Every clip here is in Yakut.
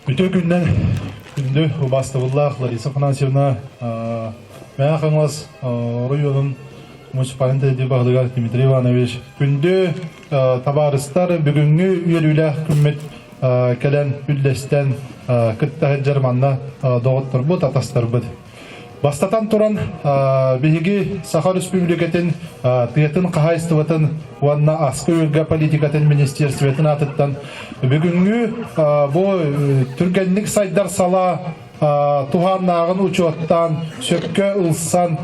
Үтүө күннэн күндү убаастабыллаах Лариса Афанасьевна, Мэҥэ Хаҥалас оройуонун муниципальнай тэрилтэ баһылыга Дмитрий Иванович, күндү табаарыстар, бүгүҥҥү үөрүүлээх күммүт кэлэн үллэстэн кытта сылдьар манна доҕотторбут, атастарбыт. Бастатан туран, биһиги Саха Өрөспүүбүлүкэтин тыатын хаһаайыстыбатын уонна аска-үөлгэ политикатын министерствотын аатыттан бүгүҥҥү бу түргэнник сайдар салаа туһааннааҕын учуоттаан, сөпкө ылсан,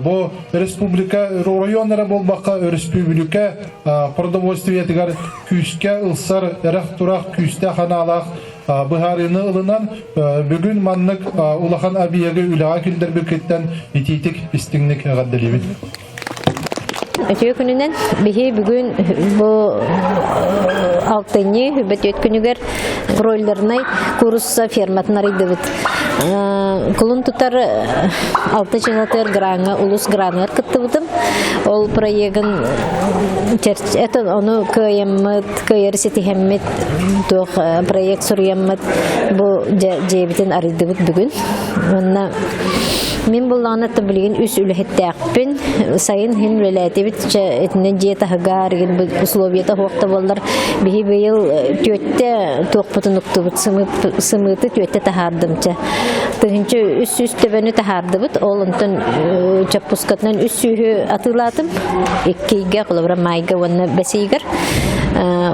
бу республика оройуон эрэ буолбакка өрөспүүбүлүкэ продовольствиетыгар күүскэ ылсар эрэх-турах күүстээх анаалаах быһаарыыны ылынан, бүгүн маннык улахан объегы үлэҕэ киллэрбиккиттэн итиитик истиҥник эҕэрдэлиибин. Үтүө күнүнэн биһи бүгүн бу алтынньы хүбэтүөт күнүгэр бройлернай курусса ферматын арыйдыбыт. Кулун тутар алты чыһатыгар граҥҥа улус граныгар кыттыбытым. Ол проегын это ону кыайаммыт, кыайары ситиһэммит туох проект суруйаммыт бу дьиэбитин арыйдыбыт бүгүн. Уонна мин буллаҕына билигин үс үлэһиттээхпин. Сайын хин үлэлээтибит итиннэ дьиэ таһыгар условията суох буоллар биһи быйыл түөттэ туохпутун уктубут сымыыты түөттэ таһаардым чэ. Тыһынча 300 төбөнү таһаардыбыт. Ол онтон чоппускатынан үс сүүһү атыылаатым. Иккигэ, холобура майга уонна бэсийгэр.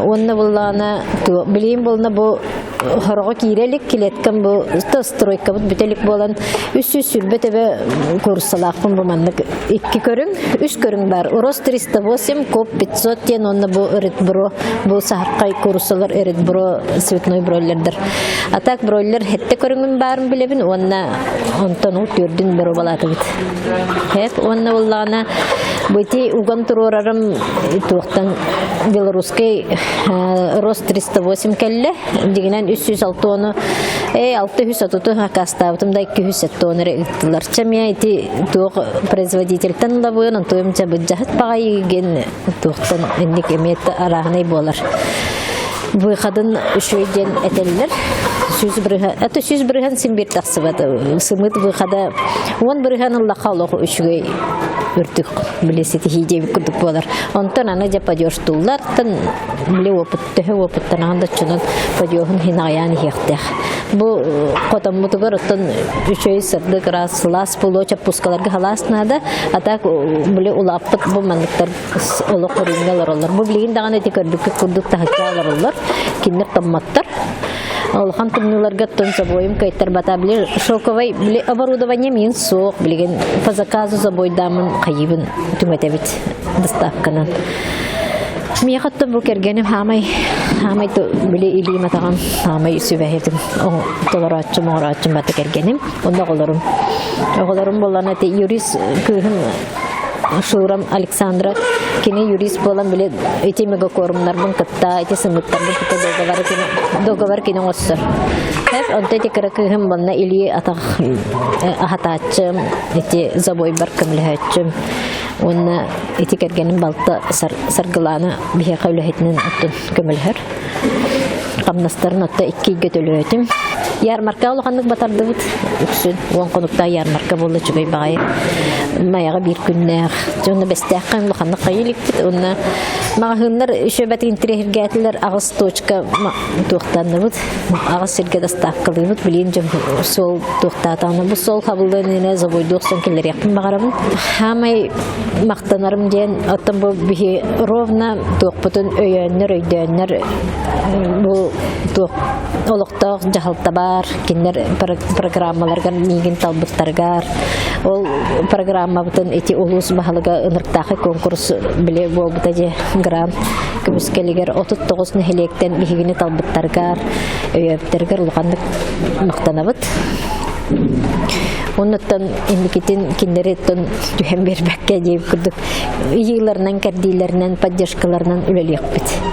Уонна буллаҕына билигин буолна бу хороҕо киирэ илик килеткам бу стройкабыт бүтэ илик буолан 320 төбө курсалаахпын бу маннык икки көрүҥ үс көрүҥ бар Рос 308 коп 500 диэн уонна бу Редбро бу саһархай курсалар Редбро цветной бройлердер а так бройлер хетте көрүҥүн баарын билэбин уонна онтон ол төрдүн боруобалаатыбыт Хэп уонна буллаҕына бити уган туруорарым туохтан белорусский Рос 308 кэллэ. Дигинэн 306-ону э 630 акастаабытым да 270 эрэ ыыттылар. Чэ миэ ити туох производительтэн ылабыын, онтуйум чэ быдьаһыт баҕайыгын туохтан инник эмиэ арааһынай буолар. Выходын үчүгэй диэн этэллэр. Сүүс бырыһа, это сүүс бырыһан син биир тахсыбат. Сымыт выхода уон бырыһан ыллахха олох үчүгэй үрдүк били ситиһии диэбит курдук буолар. Онтон аны дьэ падештуллар, тан били опыт төһө опыттанаҕын да чунан падеһун хин аҕыйаан иһиэхтээх. Бу хотоммутугар оттон үчүгэй сырдык ыраас сылаас буолуо чоппускаларга халаас наада. А так били улааппыт бу манныктар олох көрүҥҥэ олороллор. Бу билигин даҕаны ити көрбүккүт курдук таһычча олороллор. Кинилэр томмоттор. Улахан тымныыларга оттон забойум кыайтарбата. Били шелковай били оборудование миин суох. Билигин по заказу забойдаамын хайыбын түҥэтэбит доставканан. Миэхэ оттон бу кэргэним хаамай хаамай били илиим атаҕым хаамай сүбэһитим толорооччум оҥорооччум бата кэргэним онно оҕолорум оҕолорум буоллана ити юрист кыыһым Шурам Александра кини юрист буолан били ити мегакорумнарбын кытта ити сымыттарбын кытта договор кини договор кини оҥостор. Хэп онто ити кыра кыыһым манна илии атах аһатааччым ити забойбар көмөлөһөөччүм уонна ити кэргэним балта Саргылаана биһиэхэ үлэһитинэн оттон көмөлөһөр. Хамнастарын отто иккигэ төлөөтүм. Ярмарка улаханнык батардыбыт. Үксүн уон хонуктаах ярмарка буолла үчүгэй баҕайы. Майаҕа биир күннээх. Дьонно бэстээххэ улаханнык хайы иликпит. Уонна маҕаһыыннар үчүгэйбэтик интириэһиргээтилэр аҕыс точка туохтанныбыт. Аҕыс сиргэ доставкалыыбыт. Билигин дьон суол туохтаатаҕына бу суол хабыллыан иннинэ забойдуу охсон киллэриэхпин баҕарабын. Хаамай махтанарым диэн оттон бу биһи ровно туохпутун өйөөннөр өйдөөннөр бу туох олохтоох дьаһалта баар кинилэр программаларыгар миигин талбыттарыгар ол программабытын ити улуус баһылыга ынырыктаахай конкурс били буолбута дьэ грант көмүскэлигэр 39 нэһилиэктэн биһигини талбыттарыгар өйөөбүттэригэр улаханнык махтанабыт Оннуттан инникитин кинилэри түһэн биэрбэккэ диэбит курдук ыйыыларынан, кэрдиилэринэн, поддержкаларынан үлэлиэхпит.